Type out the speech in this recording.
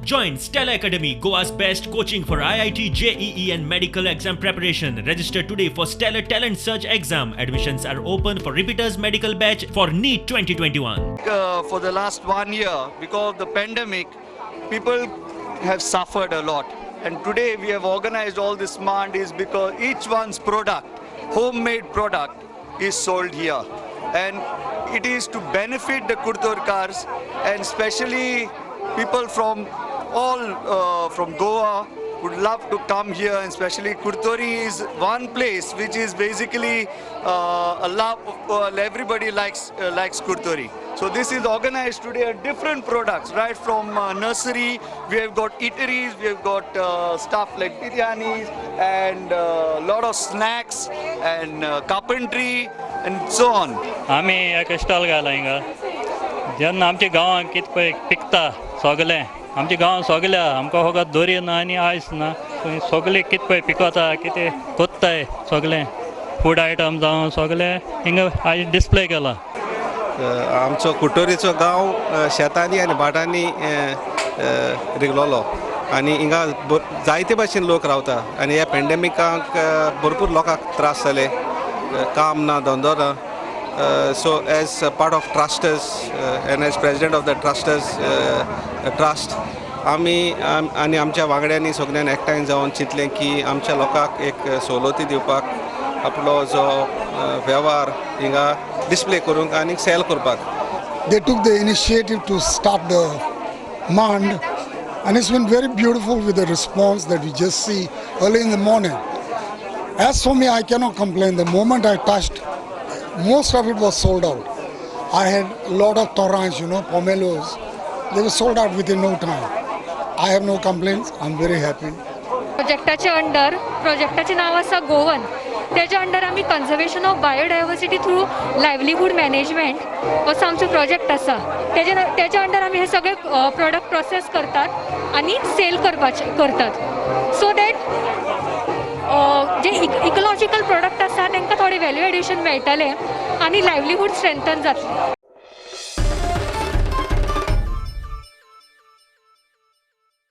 Join Stella Academy, Goa's best coaching for IIT, JEE and medical exam preparation. Register today for Stellar Talent Search exam. Admissions are open for repeaters medical batch for NEET 2021. For the last 1 year, because of the pandemic, people have suffered a lot. And today we have organized all this mand is because each one's product, homemade product, is sold here. And it is to benefit the Curtorcars and especially people from all from Goa would love to come here, and especially Curtorim is one place which is basically a love, everybody likes Curtorim. So this is organized today at different products, right from nursery, we have got eateries, we have got stuff like biryanis and a lot of snacks and carpentry and so on. आमी एक stall घाला हिंगा, जेन्ना आमच्या गांवांत कितें पळय पिकता सगळें, आमच्या गांवांत सगळें आमकां फकत दोरी ना आनी आयस ना, सगळें कितें पळय पिकता कितें कोत्ताय सगळें फूड आयटम जावं सगळें हिंगा आयज डिस्प्ले केला. आमचो कुट्टोरीचो गांव शेतांनी आनी भाटांनी रिगलोलो आनी हिंगा जायते भाशेन लोक रावता आनी ह्या पेंडेमिकाक भरपूर लोकांक त्रास जाले, काम ना, धंदो ना. So as part of trusters and as president of the trusters trust आमी आनी आमच्या वांगड्यांनी सगळ्यांनी एकठांय जावन चिंतलें की आमच्या लोकांक एक सवलती दिवपाक आपलो जो वेव्हार हिंगा डिस्प्ले करूंक आनी सेल करपाक. They took the initiative to start the mand and it's been very beautiful with the response that we just see early in the morning. As for me, I cannot complain. The moment I touched, most of it was sold out. I had a lot of torrents, you know, pomelos. They were sold out within no time. I have no complaints. I'm very happy. प्रोजेक्टाचे under, प्रोजेक्टाचें नांव आसा Goan. तेच्या under आमी conservation of biodiversity through livelihood management असो आमचो project आसा. तेच्या under आमी हे सगळे प्रोडक्ट प्रोसेस करतात आनी सेल करपाचे करतात, so that J ecological product आसा तांकां थोडें व्हॅल्यू एडिशन मेळटलें आनी लायवलीहूड स्ट्रेंथन जातलें.